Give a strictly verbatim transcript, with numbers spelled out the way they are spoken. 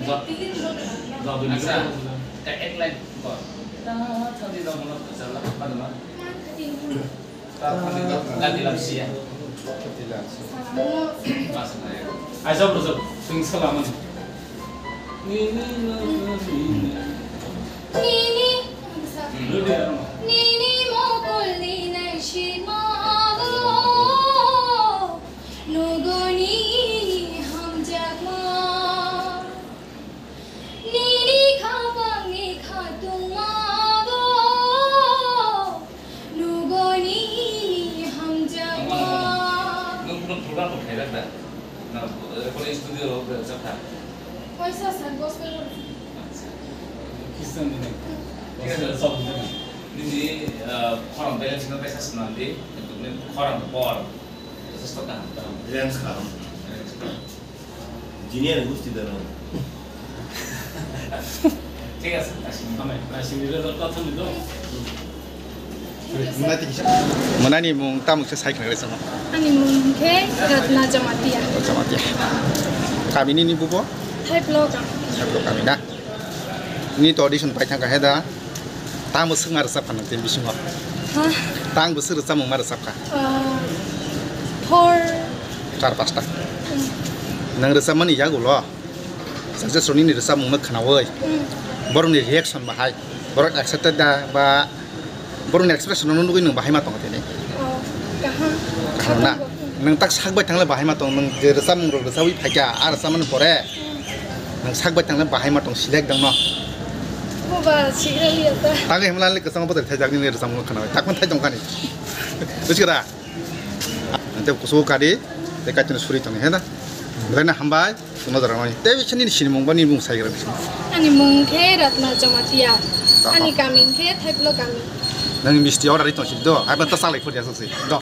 Acha, ta ek line kor. Ta thani dok mo chal la, padma. Ta thani dok, lati lam sia. Mas na ya. Aisa bro, sing salaman. Ni, ni, ni, ni, ni. Nini, nini mokol ni naisima abo, nugoni hamjakma. Nini khapang ni khatungma abo, nugoni hamjakma. Nung, nung program ko khailak da? Na, recording studio ro, ro, chapta. Paisa sa gospel ro. Acha. Christian ni. Thik ase. Gospel song ni. Nini, ah, khorang balance no paisa swnam di, nini khorang bor. Jotosto kaham, kaham. Balance kaham. Balance kaham. Jini ani gusti da no. Thik ase, naising. Naising ni result ta thang di do. Mwnani mung tamo khe sai khna resa no? Ani mung khe Ratna Jamatia. Jamatia. Kami ni ni bubo? Thaiplo kami. Thaiplo kami na. Ni to audition pai thang kha he da. Tamo swngma rwchap kha nang tei bisingo? Ha? Tang bwswk rwchapmung ma rwchap kha? Ah, four. Char pasta. Hmm. Nang rwchapmani yagulo judges rokni ni rwchapmung no khnaui, hmm, borokni reaction bahai, borok excited da ba borokni expression no nugui nwng bahai ma tongo tini? Oh, kaham. Kaham na? Nwng tak sak bai thangle bahai ma tong, nwng je rwchapmung rok rwchabui phaikha, a rwchapmani pore nwng sak bai thangle bahai ma tong select dong no? Boba sigra liya ta. Tang himla le kwchang bodol thaijak nini rwchapmung khnaui. Takman thai tongkha ni. Bujigra? Ante kusu kari, te kaitor suri tong he da. Belai na hambai. Tuma jora nai. Tei bisa nini sinimung ba nini mung sai gra bising. Ani mung khe Ratna Jamatia. Tama. Ani kami khe Thaiplo kami. Nang misti order tong si do. Ai ba ta salai phuri asuk si. Do.